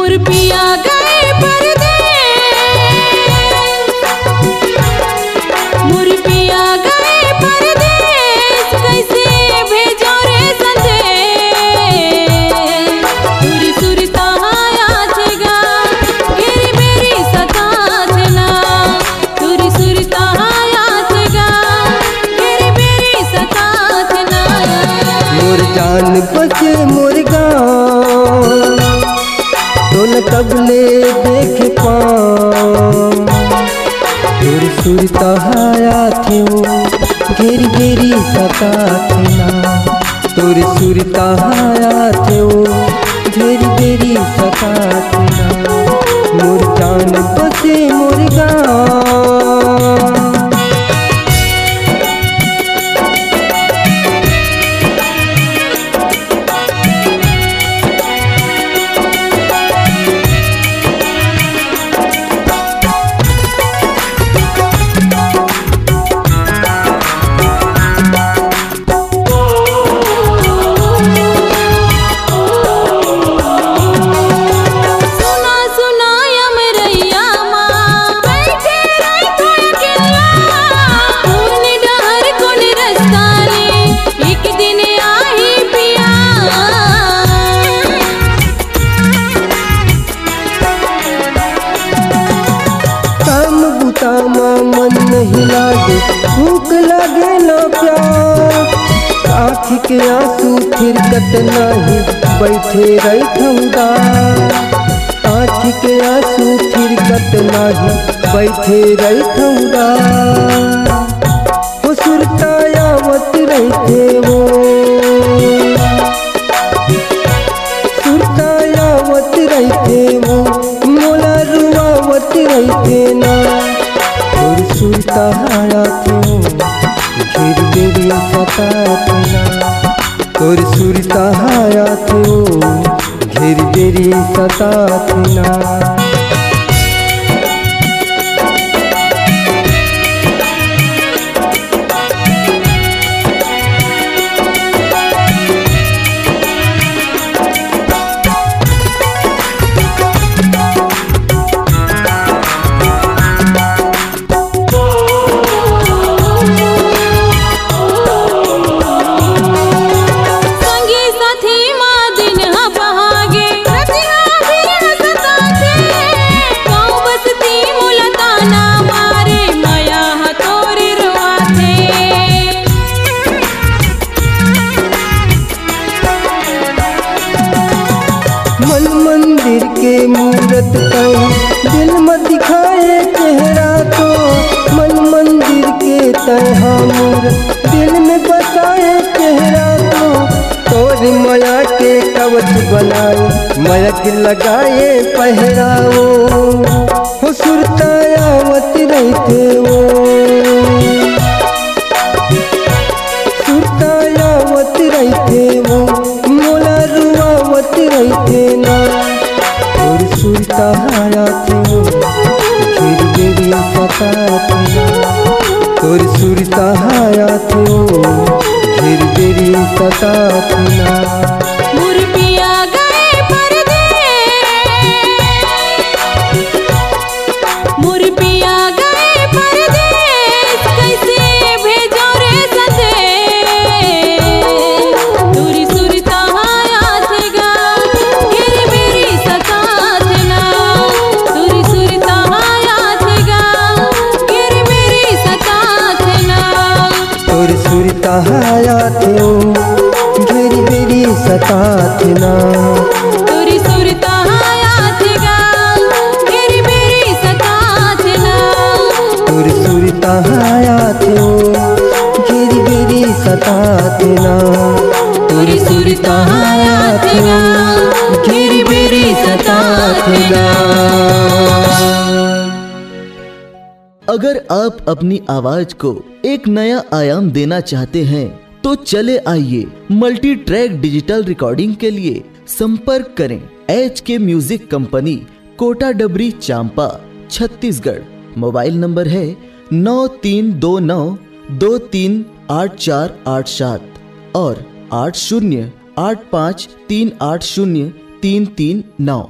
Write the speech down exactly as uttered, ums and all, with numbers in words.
मोर पिया गए परदेस, मोर पिया गए परदेस, कइसे भेजों रे संदेस। तोर सुरता आथे गा, घेरी बेरी सताथे ना। तोर सुरता आथे गा, घेरी बेरी सताथे ना। मोर जान बसे मोर गाँव, तोला कब ले देख पाँव। तोर सुरता आथे ओ, घेरी बेरी सताथे ना। तोर सुरता आथे ओ, घेरी बेरी सताथे ना। मोर जान बसे मोर गाँव। सुना सुना अमरैया मा, बइठे रहिथों अकेल्ला। कोन डहर कोन रस्ता ले, एक दिन आही पिया। काम बुता मा मन नहीं लागे, भूख लागे ना प्यास। आँखी के आँसू थिरकत नाही, बइठे रहिथों उदास। आँखी के आँसू थिरकत नाही, बइठे रहिथों उदास। हो सुरता आवत रहिथे ओ, सुरता आवत रहिथे ओ, मोला रुआवत रहिथे ना। तोर सुरता आथे ओ, घेरी बेरी सताथे ना। तोर सुरता आथे ओ, घेरी बेरी सताथे ना। संगी साथी मा दिन ह बहागे, रतिहा भी ह सताथे। गाँव बस्ती मोला ताना मारे, मया ह तोरे रुआथे। मन मंदिर के मूरत तैं दिल म दिखाए चेहरा तो, मन मंदिर के तैं हा मूरत दिल में बसाए चेहरा तो, तोर मया के कवच बनाए, मया के लगाए पहरा ओ। हो सुरता आवत रहिथे ओ, सुरता आवत रहिथे ओ, मोला रुआवत रहिथे ना। तोर सुरता आथे ओ, घेरी बेरी सताथे ना। तोर सुरता आथे ओ, घेरी बेरी सताथे ना। मोर पिया गए परदेस, मोर पिया गए परदेस, कइसे भेजों रे संदेस। तोर सुरता आथे गा, घेरी बेरी सताथे ना। तोर सुरता आथे गा, घेरी बेरी सताथे ना। तोर सुरता आथे ओ, घेरी बेरी सताथे ना। तोर सुरता आथे गा, घेरी बेरी सताथे ना। तोर सुरता आथे ओ, घेरी बेरी सताथे ना। तोर सुरता आथे गा, घेरी बेरी सताथे ना। अगर आप अपनी आवाज को एक नया आयाम देना चाहते हैं, तो चले आइए, मल्टी ट्रैक डिजिटल रिकॉर्डिंग के लिए संपर्क करें एच के म्यूजिक कंपनी, कोटा डबरी, चांपा, छत्तीसगढ़। मोबाइल नंबर है नौ तीन दो नौ दो तीन आठ चार आठ सात और आठ शून्य आठ पाँच तीन आठ शून्य तीन तीन नौ।